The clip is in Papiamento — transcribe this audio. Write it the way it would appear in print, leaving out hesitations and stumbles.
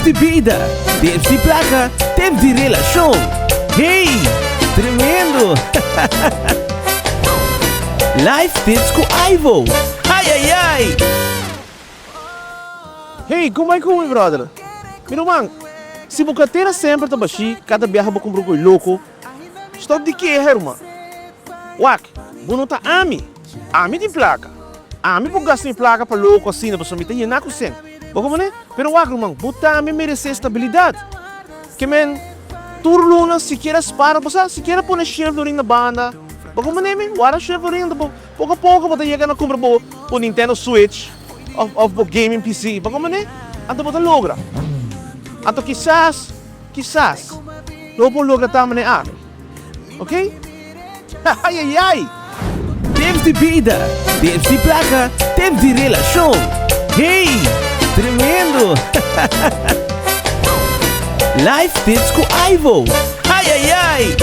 Tips di bida, tips di plaka, tips di relashon. Hey! Tremendo! Life tips ku Ivo. Ai ai ai! Hey, kon bai ku mi brother? Mi ruman, si bo kartera semper ta bashí kada biaha bo kumpra un koi loko, stòp di keha ruman. Wak, bo no ta ami. Ami tin plaka. Ami por gasta mi plaka pa loko asina pasobra mi ta yená ku sèn. Bo komprendé? Pero wak ruman, bo tambe meresé stabilidat. Ke men, tur luna sikiera spara, bo sa, sikiera pone shen florin na banda. Bo komprendé mi? Wara shen florin anto bo poko a poko bo ta yega na kumpra bo bo Nintendo Switch òf òf bo gaming PC. Bo komprendé? Anto bo ta logra. Anto kisas, kisas lo bo por logra tambe n'e ami. Ok? Ayayay! Tips di bida, tips di plaka, tips di relashon. Hey! Tremendo! Life tips ku Ivo. Ayayay!